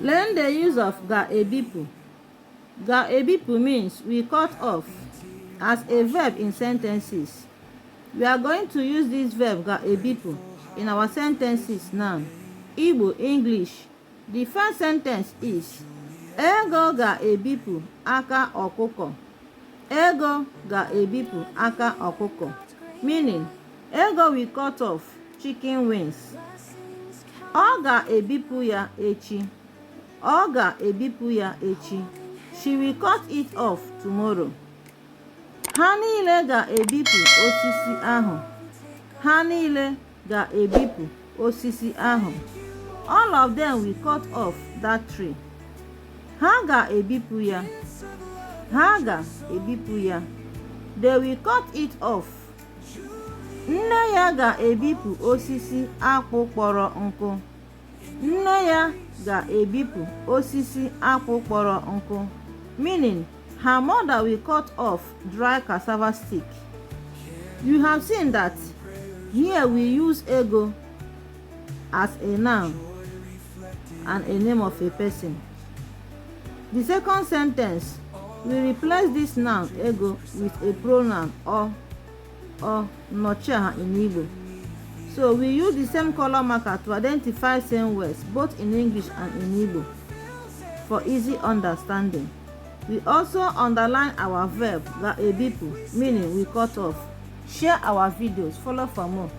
Learn the use of ga-ebipụ. Ga-ebipụ means we cut off as a verb in sentences. We are going to use this verb ga-ebipụ in our sentences now. Igbo, English. The first sentence is Ego ga-ebipụ aka ọkụkọ. Ego ga-ebipụ aka ọkụkọ. Meaning, Ego will cut off chicken wings. Ọ ga-ebipụ ya echi. Ọ ga-ebipụ ya echi. She will cut it off tomorrow. Ha niile ga-ebipụ osisi ahụ. Ha niile ga-ebipụ osisi ahụ. All of them will cut off that tree. Ha ga-ebipụ ya. Ha ga-ebipụ ya. They will cut it off. Nne ya ga-ebipụ osisi akwụ kpọrọ nkụ. Nne ya ga-ebipụ osisi akwụ kpọrọ nkụ. Meaning, her mother will cut off dry cassava stick. You have seen that here we use ego as a noun and a name of a person. The second sentence, we replace this noun ego with a pronoun ọ or nnọchiaha in Igbo. So we use the same color marker to identify same words both in English and in Igbo for easy understanding. We also underline our verb ga-ebipụ, meaning we cut off. Share our videos, follow for more.